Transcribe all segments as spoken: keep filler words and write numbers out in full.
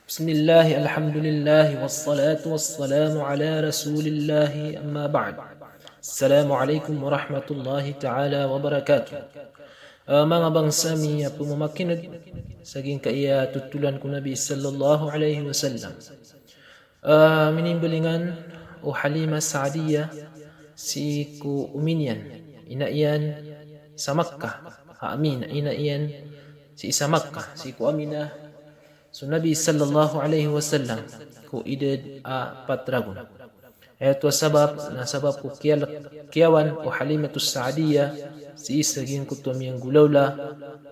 Bismillah, alhamdulillah, wassalatu wassalamu ala rasulillah, amma ba'd. Assalamu alaikum warahmatullahi ta'ala wabarakatuh. Ah, manga bangsa mi a pmamakin'g sa giyangkaya a totolan ko Nabi sallallahu alaihi wasallam. Ah, minimbalingan o Halima Saadiya sii ko omi niyan, ina iyan sa Makkah. Ha, Amin, ina iyan sii sa Makkah, sii ko Aminah so Nabi sallallahu alaihi wasallam ko idad a pat ragon. Aya oto a sabap na sabap ko kiyalk-, kiyawan o Halimatus Saadiya sii sa giyangkoto a miyanggolawla,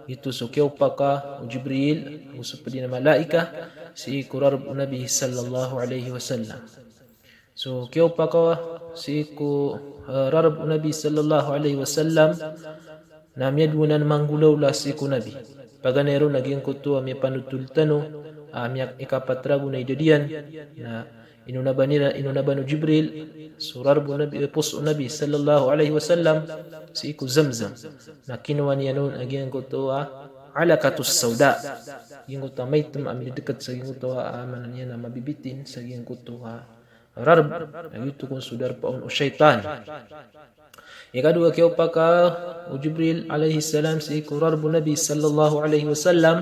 giyoto so kiyaopaka o Jibril, ago so pd iyan a malaika, sii ko rarb o Nabi sallallahu alaihi wasallam. So kiyaopaka sii ko, eh, rarb o Nabi sallallahu alaihi wasallam, na miyadowa nan manggolawla sii ko Nabi. Paganay ron a giyangkoto a miyapanotol tano, a miya-, ikapat ragon a idad iyan, na inonaban iran, inonaban o Jibril so rarb o Nabi, eh, pos o Nabi sallallahu alaihi wasallam sii ko Zamzam. Na kinowa niyan on a giyangkoto a alaqatus sauda. Giyangkoto a maitm a mididkt sa giyangkoto a, ah, maana niyan a mabibitin sa giyangkoto a rarb, na giyoto kon so darpa on o shaytan. Ikadowa a kiyaopaka o Jibril alayhis salam sii ko rarb o Nabi sallallahu alayhi wasallam,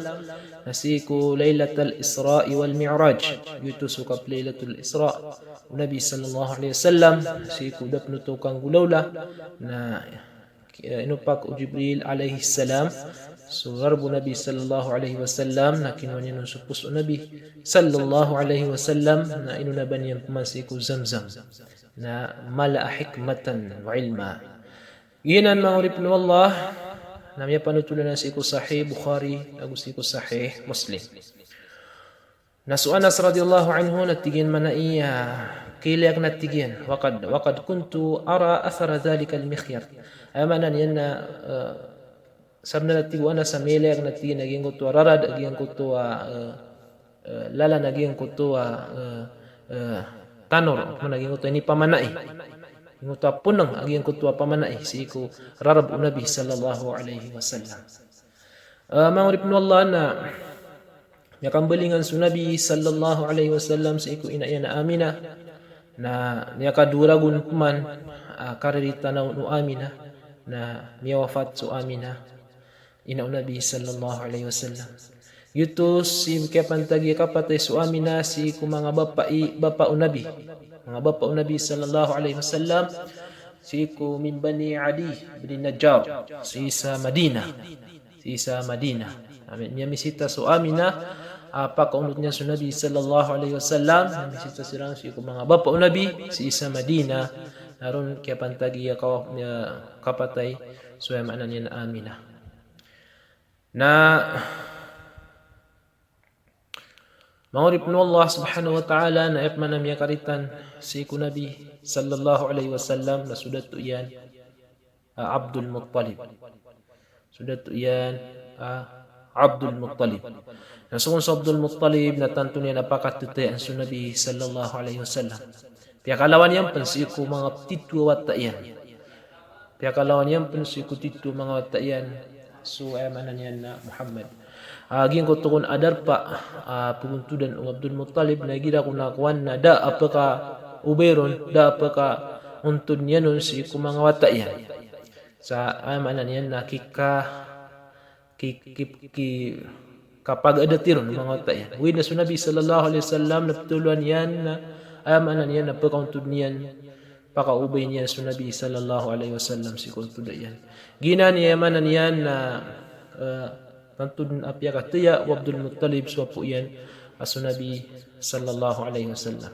na sii ko Laylatul Isra wal Mi'raj. Giyoto so kap-Laylatul Isra o Nabi sallallahu alayhi wasallam, sii ko da pn oto kanggolawla, na, eh, inopak o Jibril alayhis salam so rarb o Nabi sallallahu alayhi wasallam, na kinowa niyan on so pos o Nabi sallallahu alayhi wasallam, na inonaban iyan pman sii ko Zamzam. Na mala'a hikmatan wa ilma. Giyanan manga oripn o Allah, na miyapanotol anan sii ko Sahih Bukhari, ago sii ko Sahih Muslim. Na so Anas radiyallahu anhu na tig iyan manaya, ah, kailay akn a tig iyan, wa qad, wa qad kuntu ara athara dhalikal mikhyat. Aya maana niyan na, eh, sabnar a tig o Anas a miyailay akn a tig iyan a giyangkoto a rarad, a giyangkoto a, eh, eh, lalan a giyangkoto a, eh, eh, tanor, maana giyangkoto a inipamanay. Giyangkoto a ponang a giyangkoto a pamanay sii ko rarb o Nabi sallallahu alayhi wasallam. Eh, manga oripn o Allah, na miyakambalingan so Nabi sallallahu alayhi wasallam sii ko ina iyan a Aminah. Na miyakadowa ragon pman a kariritaan o Aminah, na miyawafat so Aminah, ina o Nabi sallallahu alayhi wasallam. Giyoto si kiyapantagi a kapatay so Aminah sii ko manga bapa i, bapa o Nabi. Manga bapa o Nabi sallallahu alayhi wasallam, sii ko min Bani Adi bin Najjar, sii sa Madinah. Sii sa Madinah. Ami-, miyamisita so Aminah, ah, pakaonot niyan so Nabi sallallahu alayhi wasallam, miyamisita siran sii ko manga bapa o Nabi, sii sa Madinah, na ron kiyapantagi a kawa-, a kapatay so, aya maana niyan, Aminah. Na manga oripn o Allah subhanahu wa ta'ala, na aya pman a miyakaritaan sii ko Nabi sallallahu alayhi wasallam na so dato iyan a Abdul Muttalib. So dato iyan a Abdul Muttalib. Na so kon so Abdul Muttalib na tanto niyan a pakatitayaan so Nabi sallallahu alayhi wasallam. Piyakalawan iyan pn sii ko manga tito a wata iyan. Piyakalawan iyan pn sii ko tito a manga wata iyan, so aya maana niyan na Muhammad. Ah, giyangkoto kon a darpa a pagontodan o Abdul Muttalib na igira kon a kowan na da a pkaobay ron, da a pkaontod niyan on sii ko manga wata iyan. Sa aya maana niyan na kika ki, ki, ki, kapagadati ron o manga wata iyan. Oway na so Nabi sallallahu alayhi wasallam na ptharoon iyan na, aya maana niyan na pkaontod niyan, pakaobay niyan so Nabi sallallahu alayhi wasallam sii ko ontoda iyan. Giyanan i aya maana niyan na, eh, tanto dn a piyakataya o Abdul Muttalib so apo iyan a so Nabi sallallahu alayhi wasallam.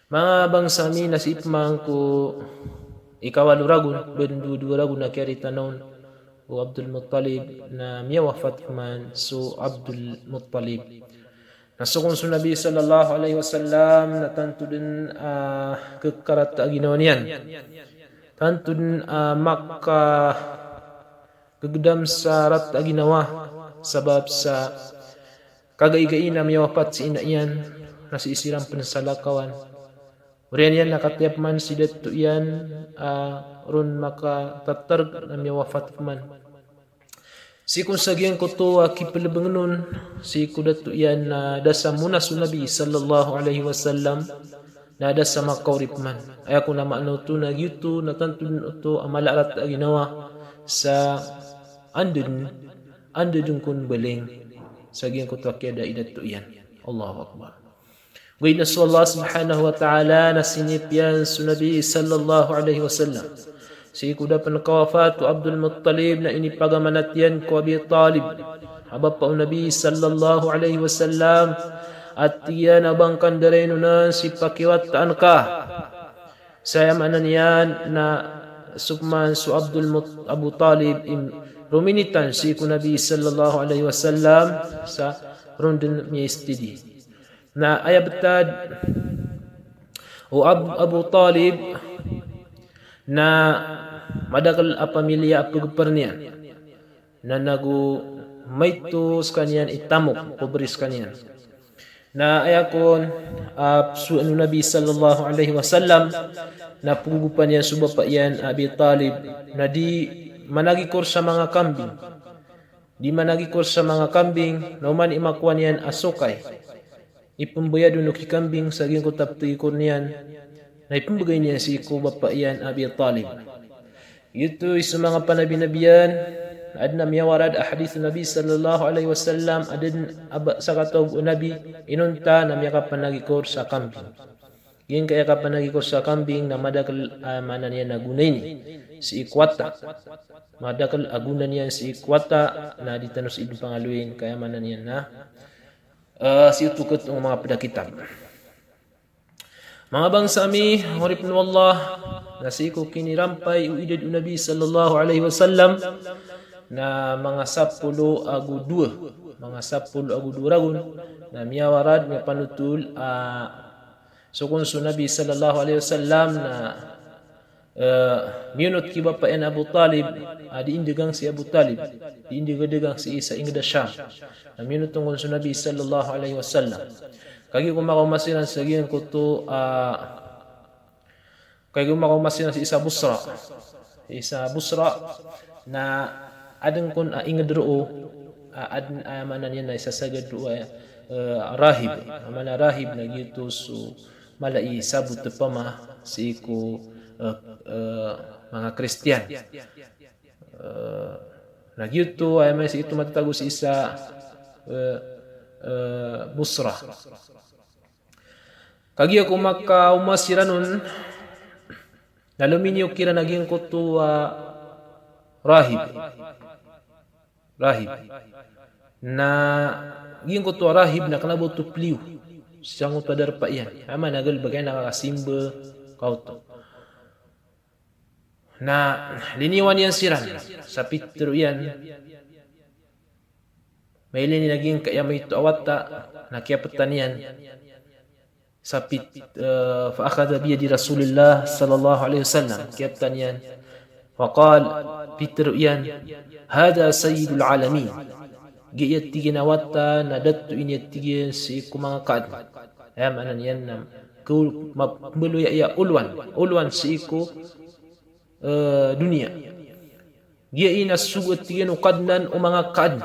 Manga bangsa mi, na sii pman ko ikawalo ragon, ba dn dowa-dowa ragon a kiyaritaan on o Abdul Muttalib, na miyawafat pman so Abdul Muttalib. Na so kon so Nabi sallallahu alayhi wasallam na tanto dn, ah, khakarata a ginawa niyan. Tanto dn, ah, makagdam sa rata a ginawa, sabap sa kagaigai na miyawafat si ina iyan, na sii siran pn salakawan. Oriyan iyan na kataya pman si dato iyan, ah, ron makatatarg na miyawafat pman. Sii kon sa giyangkoto a kipelebeng on sii ko dato iyan na da sa mona so Nabi sallallahu alaihi wasallam, na da sa makaorip man. Aya kon a maana oto na giyoto na tanto den oto a mala a rata a ginawa sa anda den, anda den kon baling sa giyangkoto a kiyada i dato iyan. Allahu Akbar. Ogaid na so Allah subhanahu wa ta'ala na sinipiyan so Nabi sallallahu alaihi wasallam. Sii ko da pen kawafat o Abdul Muttalib na inipagamanat iyan ko Abi Talib a bapa o Nabi sallallahu alaihi wasallam, a tig iyan a ba ngka ndarain on si pakiwataan ka. Sa aya maana niyan na so pman so Abdul Mut-, Abu Talib i rominitan sii ko Nabi sallallahu alaihi wasallam sa ron den miyaisteady. Na aya betad o Ab-, Abu Talib na madakel a pamilya a pegeperen iyan. Na nago maito sekaniyan i tamok, pobri sekaniyan. Na aya kon a pesoan o Nabi sallallahu alaihi wasallam na pegogopan iyan so bapa iyan a Abi Talib, na di managikor sa manga kambing. Di managikor sa manga kambing, na oman i makowa niyan a sokay i pembayad on o kikambing sa giyangkoto a petagikor niyan, na ipembegay niyan sii ko bapa iyan a Abi Talib. Giyoto i so manga panabi-nabian, aden a miyawarad a hadith o Nabi sallallahu alaihi wasallam, aden a ba-, sakataw o Nabi, inonta na miyakapanagikor sa kambing. Giyangkaya kapanagikor sa kambing na madakel a maana niyan na gona ini sii ko wata. Madakel a gona niyan sii ko wata, na di tano sii den pangaloyin, ka aya maana niyan na, eh, sii oto ketong manga ped a kitab. Manga bangsa ami, oripen o Allah, na sii ko kinirampay o idad o Nabi sallallahu alaihi wasallam, na manga sapolo ago dowa, manga sapolo ago dowa ragon, na miyawarad, miyapanotol, ah, so kon so Nabi sallallahu alaihi wasallam na, eh, miyonot ki bapa iyan Abu Talib, ah, di indegang si Abu Talib, di indegang si isa inged a Sham. Na miyonot on kon so Nabi sallallahu alaihi wasallam. Kagiya ko makaoma siran sa giyangkoto, ah, kagiya ko makaoma siran si isa Busra. Isa Busra na aden kon a inged roo, ah, aden, ah, maana niyan na isa sagad roo, eh, rahib. Maana rahib na giyoto so mala i sabot pama sii ko, eh, eh, manga Kristiyan. Eh, na giyoto, aya maana sii oto matatago si isa, eh, eh, Busra. Kagiya ko makaoma siran on, na lominiyo kiran a giyangkoto a rahib. Rahib. Na giyangkoto a rahib na kena ba oto pliyo sangkoto a darpa iyan. Aya maana galebek iyan na kakasimba ka oto. Na liniwan iyan siran sa pitero iyan. Mailay niyan a giyangkaya maito a wata, na kiyapetan iyan sa pit-, eh, fa akhadha bi yadi Rasulillah sallallahu alaihi wasallam. Kiyapetan iyan. Wa qal, pitero iyan, "Hadha sayyidul alamin." Giya, tig iyan, a wata na dato ini, tig iyan, sii ko manga kaadn. Aya maana niyan na ko ma-, mbaloy a aya olowan, olowan sii ko, eh, doniya. Giya ini na sogo, tig iyan, o Kadnan o manga kaadn.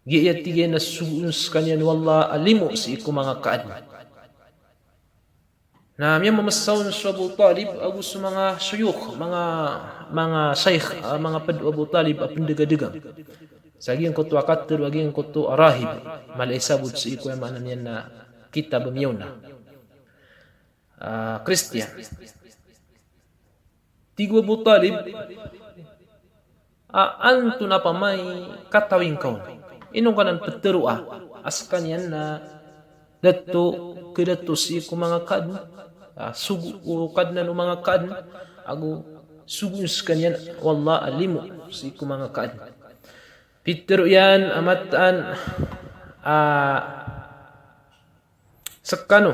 Giya, tig iyan, na sogoon sekaniyan o Allah a limo sii ko manga kaadn. Na miyamamesa on so Abu Talib ago so manga shuyukh, manga, manga shaykh, ah, manga ped o Abu Talib a pendegadegang sa giyangkoto a katero a giyangkoto a rahib. Mala i sabot sii ko, aya maana niyan na kitab a miyaona. Ah, Kristiyan. Tig o Abu Talib, a, antonaa pman i katawi ngka on? Ino ngka nan petero a, a sekaniyan na dato, kedato sii ko manga kaadn, a, sogo o Kadnan o manga kaadn, ago sogoon sekaniyan o Allah a limo sii ko manga kaadn. Pitero iyan a mataan a sekano.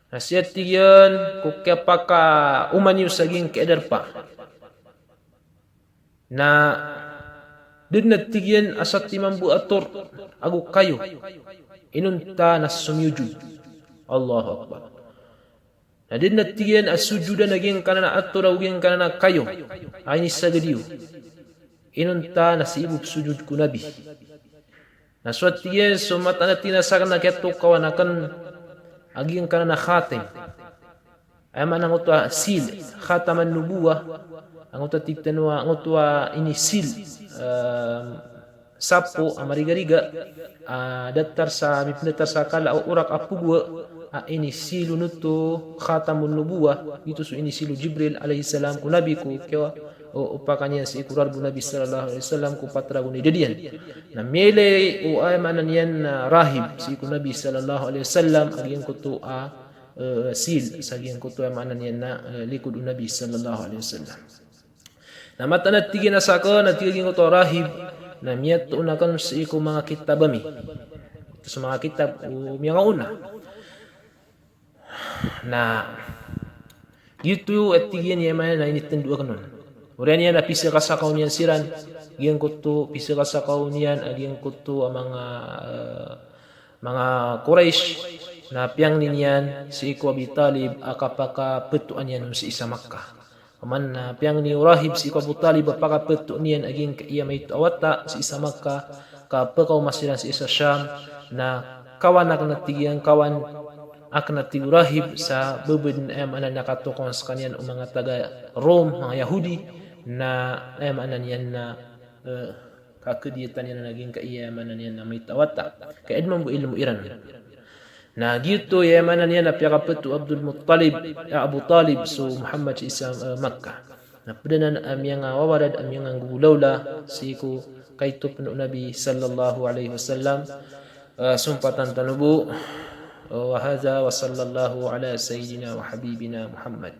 Na siya, tig iyan, ko kiyapakaoma niyo sa giyangkaya darpa na da den a, tig iyan, a satiman bo a tor ago kayo inonta na somiyojod. Allahu Akbar. Na da dn a tig iyan a sojodan a giyangkanan a ator ago giyangkanan a kayo a inisagad iyo. Inonta na sii bo psojod ko Nabi. Na so a tig iyan, so mataan a tig iyan a sakn na kiyatokawan akn a giyangkanan a khatim. Aya maana angkoto a seal, khataman nubuwah, angkoto a tig tano a, angkoto a ini-seal, em, sapo a marigariga, a datar sa, mipndatar sa kala o orak a pgowa, a ini-seal on oto khatamun nubuwah, giyoto so ini-seal o Jibril alayhis salam ko Nabi ko kiya, o, o pakaniyan sii ko rarb o Nabi sallallahu alayhi wasallam ko pat ragon i dad iyan. Na miyailay o aya maana niyan na rahib sii ko Nabi sallallahu alayhi wasallam, a giyangkoto a eh, seal sa giyangkoto aya maana niyan na, eh, likod o Nabi sallallahu alayhi wasallam. Na mataan a tig iyan a sakn na tig iyan a giyangkoto a rahib, na miyatoon akn sii ko manga kitab ami. So manga kitab o miyangaona. Na giyoto a tig iyan a aya maana na initndo akn on. Oriyan iyan a pisakasakaw niyan siran, giyangkoto, pisakasakaw niyan a giyangkoto a manga, eh, manga Quraysh, na piyangni niyan sii ko Abi Talib a kapakaptoan iyan on sii sa Makkah. Oman na piyangni o rahib sii ko Abu Talib a pakaptoon iyan a giyangkaya maito a wata sii sa Makkah, ka pkaoma siran sii sa Sham, na kawan akn a tig iyan, kawan akn a tig o rahib sa ba badn aya maana na katokawan skaniyan o manga taga Rom, manga Yahudi, na aya maana niyan na, eh, kakadiyatan iyan a giyangkaya maana niyan na maito a wata. Ka adn mambo ilmo iran. Na giyoto aya maana niyan na piyakapto o Abdul Muttalib, eh, Abu Talib, so Muhammad sii sa, eh, Makkah. Na pd anan a miyangawawarad, a miyanganggolawla sii ko kaito pn o Nabi sallallahu alayhi wasallam. Eh, sompatan tano bo. Wa hadha wa sallallahu ala sayyidina wa habibina Muhammad.